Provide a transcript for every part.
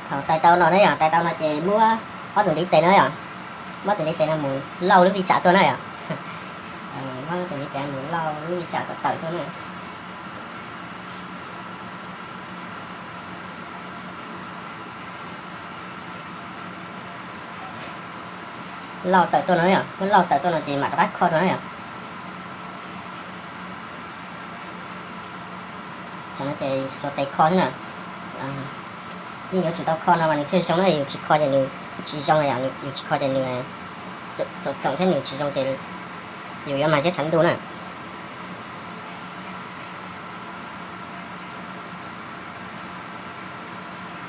Thaum tais tau no na yom, tais tau no ces muab ob tug ntiv tes no yom, muab tus ntiv tes no mus lauj lub vij tsam tuaj na yom. Muab tus ntiv tes mus lauj lub vij tsam kom tawm tuaj na. Lauj tawm tuaj no yom, muab lauj tawm tuaj no ces mam rov qab kho dua na yom. Tam no ces xuas tes kho xwb na. Yeej yuav tsum tau kho no mas nws thiaj zoo na, yus tsis kho ces nws tsis zoo, yus tsis kho ces nws txoom txoom thiab nws tsis zoo ces yus yuav mag siab tshav ntuj na.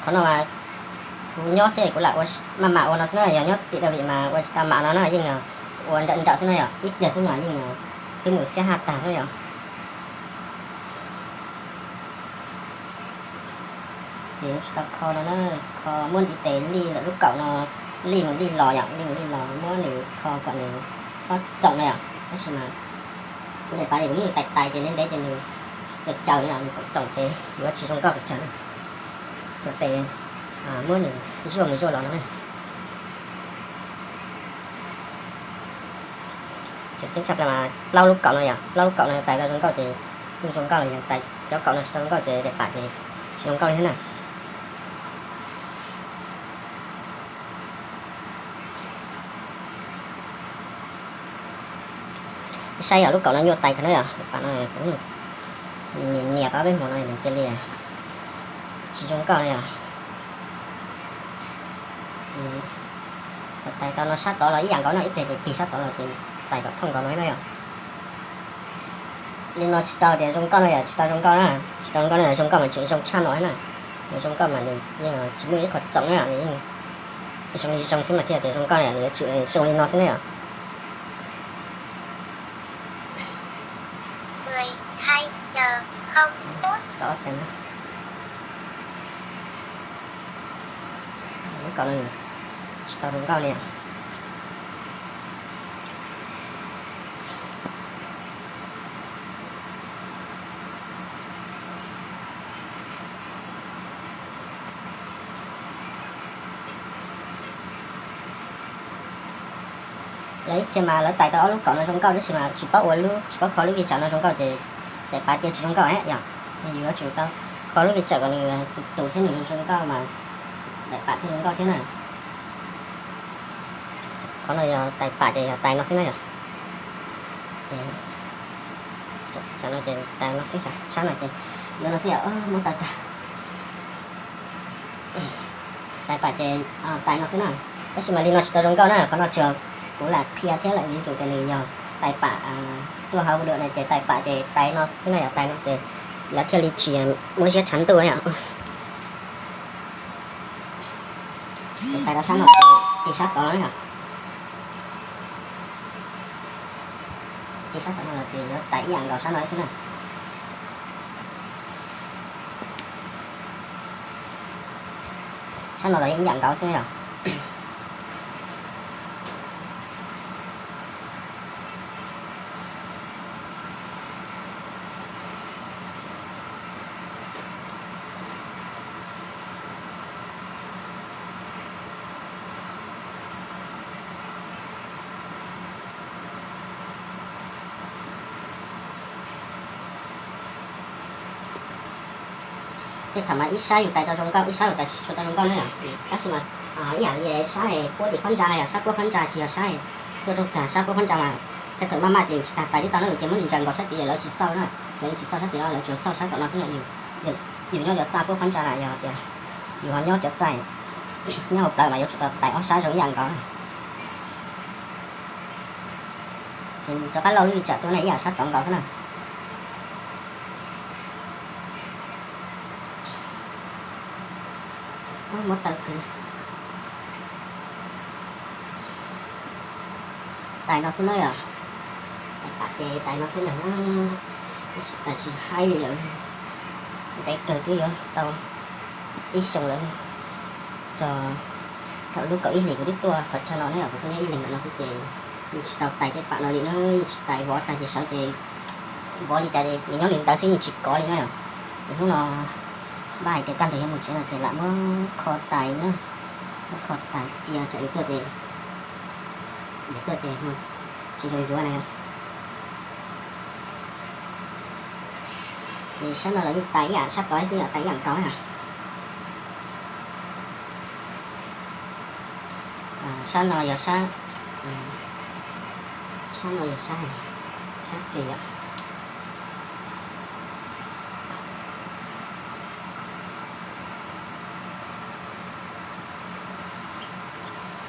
Qhov no mas kuv nyob xwb kuv lam ua maj mam ua no xwb na, yog nyob tim Daj Vim mas ua tsis tau mam no na, yeej ua nrawm nrawm xwb na yom, ib pliag xwb mas yeej twb mus xiab haj tag xwb yom. Ces yuav tsum tau kho no na, kho muab ntiv tes lij ntawm lub kaum no, lij mus lij los yom, lij mus lij los muab nws kho kom nws txhob txoom na yom, tab sis mas kuv daim pav es kuv muab nws tais tais ces ntev ntev ces nws caws caws no nws txoom txoom ces yuav tsis zoo nkauj pes tsawg na. Xuas tes muab nws zuaj mus zuaj los no na. Tseem ceeb tshaj plaws mas plaub lub kaum no yom, plaub lub kaum no tais tau zoo nkauj ces yeej zoo nkauj los yog tais cov kaum no tsis tau zoo nkauj ces daim pam ces tsis zoo nkauj li thiab na. Saib yom, lub kaum no nyuaj tais kawg na yom, daim pam no kuv nias nias tau peb hmo no nws cia li tsis zoo nkauj li yom. Tais tau no sab tod los ib yam nkaus no, ib pliag ces tig sab tod los ces tais kom thooj nkaus no na yom. Li no tsis tau tias zoo nkauj no yom, tsis tau zoo nkauj na, tsis tau zoo nkauj no yom, zoo nkauj mas tseem zoo tshaj no na. Yog zoo nkauj mas nws yeej tsis muaj ib qho txoom na, nws yeej zoo li zoo xwb mas thiaj tias zoo nkauj na, nws yuav tsum zoo li no xwb na yom. Lub kaum no tsis tau zoo nkauj li. Lawv ib txhia mas lawv tais tau ob lub kaum no zoo nkauj tab sis mas tsis paub ua lub, tsis paub kho lub vij tsam no zoo nkauj ces daim pam cia tsis zoo nkauj yom. Yus yuav tsum tau kho lub vij tsam kom nws tus tus thiab nws zoo nkauj mas daim pam thiaj zoo nkauj thiab na. Qhov no yog tais pam ces yog tais no xwb na yom. Ces tsam no ces tais no xwb, sab no ces yuav no xwb yom, muab tais tag. Tais pam ces tais no xwb na. Tab sis mas li no tsis tau zoo nkauj na, qhov no tsuas kuv lam qhia thiab lam ví dụ tias nws yog tais pam, tuaj hauv video no ces tais pam ces tais no xwb na, yog tais no ces lawv thiaj li tsis muaj siab tshav ntuj yom. Tais rau sab no ces tig sab tod no na. Tig sab tod no los ces yuav tais ib yam nkaus sab no xwb na. Sab no los yeej ib yam nkaus xwb yom. Tej thaum mas ib sab yus tais tau zoo nkauj, ib sab yus tais tsis tshua tau zoo nkauj na. Tab sis mas ib yam li sab puab tim phab ntsa yom, sab puab phab ntsa tsis yog sab tuaj rooj txag, sab puab phab ntsa mas tej thaum maj maj ces yus tsis tas tais tib tau na, ces muab ntsaws nkaus sab tid lawv tsis xauj na. Cov yeej tsis xauj sab tid no, lawv tsuas xauj sab tom no xwb na. Yus nyob cov txaj puab phab ntsa na, yog tias yus ho nyob cov txaj nyob hauv plawv mas yuav tsum tau tais ob sab zoo ib yam nkaus na. Ces rov qab lauj lub vij tsam tuaj na, ib yam sab tod nkaus xwb na. Muab taw kawg. Tais no xwb na yom. Tais pam ces tais no xwb ntag na. Tab sis tais tsis haib li lawm. Ntev kawg twb yuav tau ib xyoos lawm. Txog thaum lub kaum ib hlis kuv twb tuaj qhov chaw no na yom, kuv tuaj nyob ib leeg ntawm no xwb ces yeej tsis tau tais tej pam no li na, yeej tsis tais, vov tag ces sawv ces vov li cas ces nws nyob li ntawd xwb, yeej tsis kov li na yom. Ces hnub no Npaj hais tias kaj ntug yuav mus tsev no ces lam muab kho tais na, muab kho tais cia tsam yus tuaj ces, yus tuaj ces tsis zoo yuav na. Ces sab no los yeej tais ib yam sab tod xwb yom, tais ib yam nkaus na. Sab no yog sab, sab no yog sab, sab xis yom.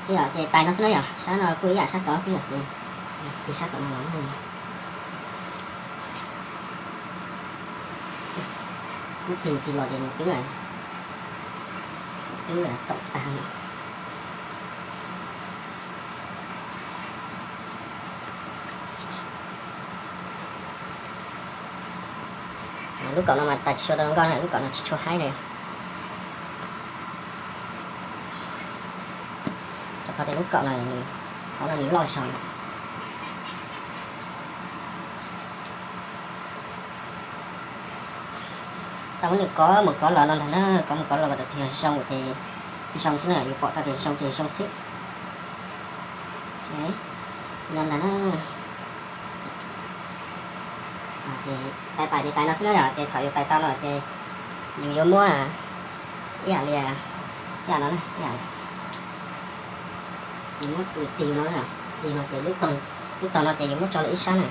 Ces tais no xwb na yom, sab no kuj ib yam sab tod xwb yom, ces tig sab tom no los muab tig tig los ces nws twb, twb txaum tag. Lub kaum no mas tais tsis tshua tau zoo nkauj na, lub kaum no tsis tshua haib na. Rau qhov tias lub kaum no, hauv no nws loj zog na. Tau muab nws kov mus kov los no ntag na, kov mus kov los kom tau tias zoo ces zoo xwb na, yus pom tau tias zoo ces zoo xwb. No ntag na. Ces tais pam ces tais no xwb na yom, ces thaum yus tais tau no ces yus yuav muab ib yam li, ib yam no, ib yam, yus muab tig no, tig no ces lub tog no ces yus muab tso lawm ib sab na.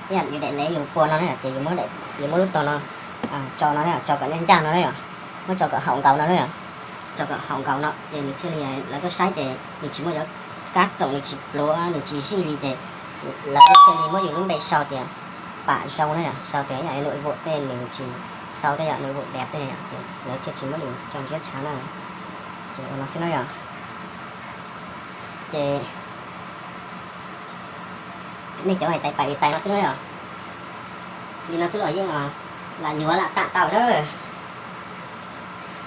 Ib yam yus daim lev yus pua no na ces yus muab lub tog no tso no na, tso kom ncaj ncaj no na yom, muab tso kom haum nkaus no na yom, tso kom haum nkaus no ces nws thiaj li lawv tuaj saib ces nws tsis muaj cov kab txoom, nws tsis pluav, nws tsis zij li ces lawv thiaj li muab yus lub npe sau tias pam zoo na yom, sau tias ib yam li nội vụ tej nws tsis sau tej yom, nội vụ đẹp tej yom, ces lawv thiaj tsis muab yus tso ntsiab tshav na. Ces ua no xwb na yom. Ces nej cov hais tais pam li tais no xwb na yom, li no xwb los yeej lam yuav lam tam tau na.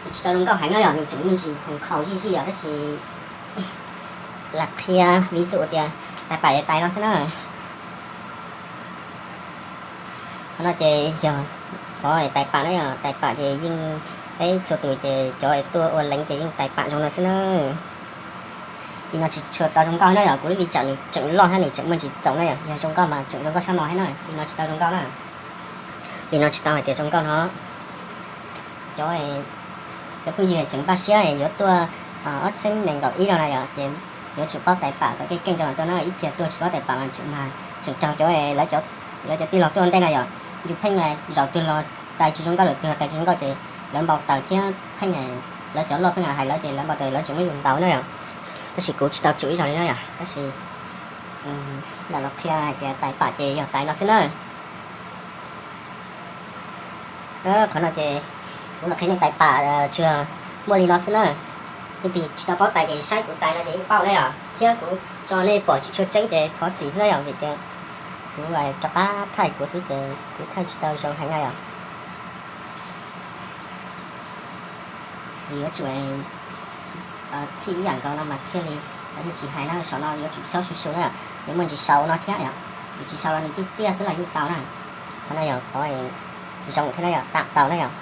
Nws tsis tau zoo nkauj heev no yom, nws tseem muaj ntsis khoom khaus zij zij os, tab sis lam qhia ví dụ tias tais pam li tais no xwb na. Qhov no ces yog qhov tais pam na yom, tais pam ces yeej peb txhua tus ces cov tuaj ua leev ces yeej tais pam zoo no xwb na. Li no tsis tshua tau zoo nkauj na yom, kuv lub vi tsam nws tseem loj thiab nws tseem muaj ntsis txoom na yom, yog zoo nkauj mas tseem zoo nkauj sab no thiab na, li no tsis tau zoo nkauj na. Li no tsis tau hais tias zoo nkauj no. Cov, cov phooj ywg tseem npaj siab yuav tuaj ob txhiab nees nkaum ib no na yom, ces yuav tsum paub tais pam kom keej keej rau tuaj na, ib txhia tuaj tsis paub tais pam mas tseem, mas tseem raug cov, lawv cov tij laug tuaj ntej na yom, yus pheej zaum twg los tais tsis zoo nkauj, zaum twg los tais tsis zoo nkauj ces lawv npau taws thiab pheej, lawv cov loj pheej hais lawv ces lawv npau taws lawv tseem muab yus ntaus na yom. Tab sis kuv tsis tau tsum ib zaug li na yom, tab sis lam los qhia hais tias tais pam ces yog tais no xwb na. Qhov no ces kuv los qhia nej tais pam tsuas muaj li no xwb na. Leej twg tsis tau paub tais ces saib kuv tais no ces yeej paub na yom, thiab kuv tso nej pom tsis tshua tseeb ces thov txim xwb na yom, vim tias kuv rov qab thaij kuv xwb ces kuv thaij tsis tau zoo heev na yom. Yuav tsum txhij ib yam nkaus no mas thiaj li, thiaj tsis hais na, saum no yuav tsum saub su su na, yuav muaj ntsis sau no thiab yom, nws tsis sau los nws tiaj tiaj xwb los yeej tau na. Qhov no yog qhov zoo thiab na yom, tam tau na yom.